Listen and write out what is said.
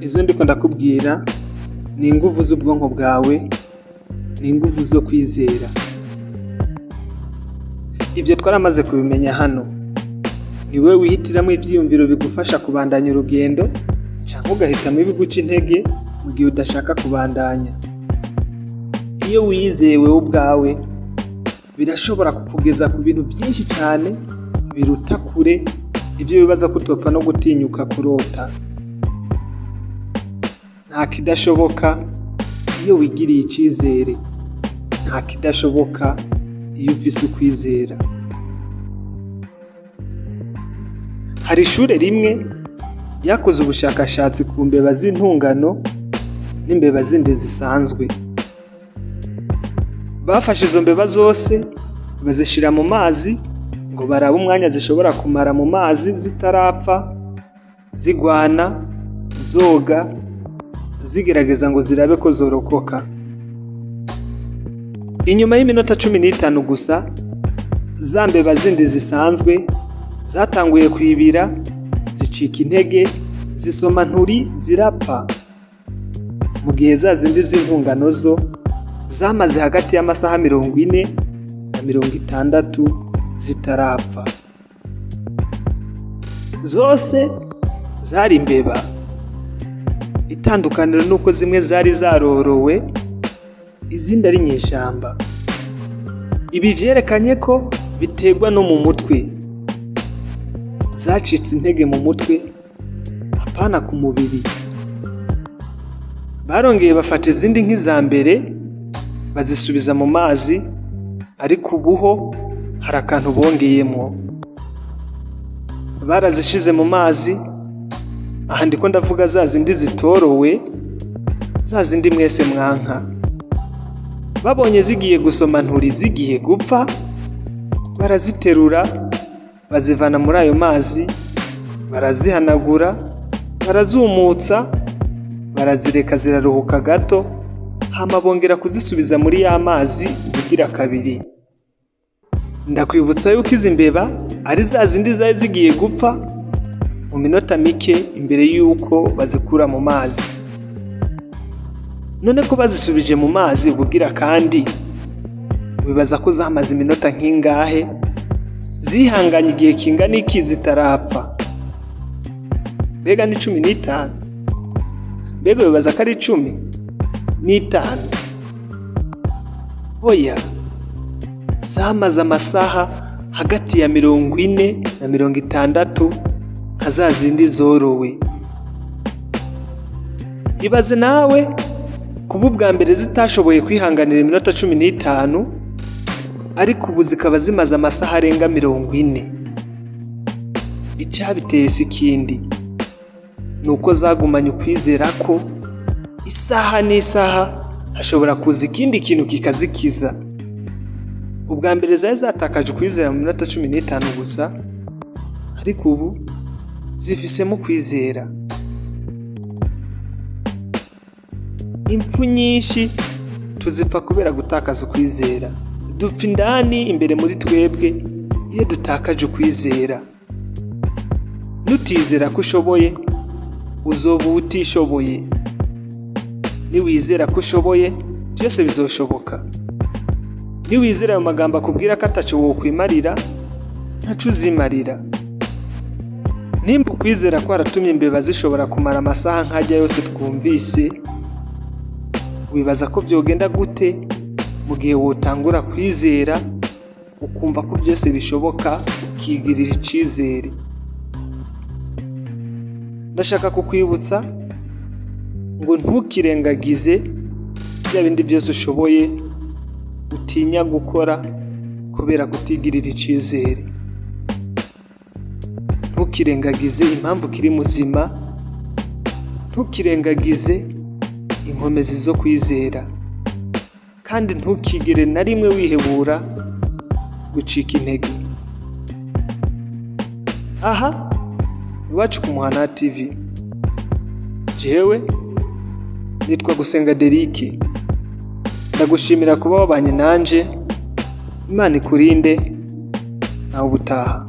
Izo ndiko ndakubwira ni inguvu z'ubwonko bwawe, ni inguvu zo kwizera. Ibyo twaramaze kubimenya hano. Ni wewe wihitiramo ivyiyumviro bigufasha kubandanya urugendo canke ugahitamo ibiguca intege mu gihe udashaka kubandanya. Iyo wiyizeye wewe ubwawe, birashobora kukugeza ku bintu vyinshi cane biruta kure ivyo wibaza ko utopfa no gutinyuka kurota. Nta kidashoboka iyo wigiriye icizere. Nta kidashoboka iyo ufise ukwizera. Hari ishure rimwe ryakoze ubushakashatsi ku mbeba z'intungano n'imbeba zindi zisanzwe. Bafashe izo mbeba zose bazishira mu mazi ngo barabe umwanya zishobora kumara mu mazi zitarapfa, zigwana, zoga, zigerageza ngo zirabe ko zorokoka. Inyuma y'iminota 15 gusa, za mbeba zindi zisanzwe zatanguye kwibira, zicika intege, zisoma nturi zirapfa. Mu gihe za zindi z'intungano zo zamaze hagati y'amasaha 40 na 60 zitarapfa. Zose zari imbeba. Itandukaniro nuko zimwe zari zarorowe, izindi ari inyeshamba. Ibi vyerekanye ko biterwa no mu mutwe. Zacitse intege mu mutwe, apana ku mubiri. Barongeye bafata izindi nk'iza mbere, bazisubiza mu mazi, ariko ubuho hari akantu bongeyemwo. Barazishize mu mazi, aha ndiko ndavuga za zindi zitorowe, za zindi mwese mwanka. Babonye zigiye gusoma nturi zigiye gupfa, baraziterura, bazivana muri ayo mazi, barazihanagura, barazumutsa, barazireka ziraruhuka gato, hama bongera kuzisubiza muri ya mazi ubugira kabiri. Ndakwibutsa yuko izi mbeba ari za zindi zari zigiye gupfa mu minota mike imbere yuko bazikura mu mazi. None ko bazisubije mu mazi ubugira kandi, wibaza ko zamaze iminota nk'ingahe, zihanganye igihe kingana iki zitarapfa? Mbega ni 15? Mbega wibaza ko ari 15? Oya, zamaze amasaha hagati ya 40 na 60 nka za zindi zorowe. Ibaze nawe kuba ubwa mbere zitashoboye kwihanganira iminota 15, ariko ubu zikaba zimaze amasaha arenga 40. Icabiteye si ikindi, ni uko zagumanye ukwizera ko isaha n'isaha hashobora kuza ikindi kintu kikazikiza. Ubwa mbere zari zatakaje ukwizera mu minota 15 gusa, ariko ubu zifisemo ukwizera. Impfu nyinshi tuzipfa kubera gutakaza ukwizera. Dupfa indani imbere muri twebwe iyo dutakaje ukwizera. Nutizera ko ushoboye, uzoba uwutishoboye. Niwizera ko ushoboye, vyose bizoshoboka. Niwizera ayo magambo akubwira ko ataco wokwimarira, ntaco uzimarira. Nimba ukwizera kwaratumye imbeba zishobora kumara amasaha nk'arya yose twumvise, wibaza ko vyogenda gute mu gihe wotangura kwizera, ukumva ko vyose bishoboka, ukigirira icizere? Ndashaka kukwibutsa ngo ntukirengagize bya bindi byose ushoboye utinya gukora kubera kutigirira icizere. Ntukirengagize impamvu ukiri muzima, ntukirengagize inkomezi zo kwizera, kandi ntukigere na rimwe wihebura gucika intege. Aha iwacu ku Muhana TV, jewe nitwa Gusenga Derike, ndagushimira kuba wabanye nanje. Imana ikurinde, nawe ubutaha.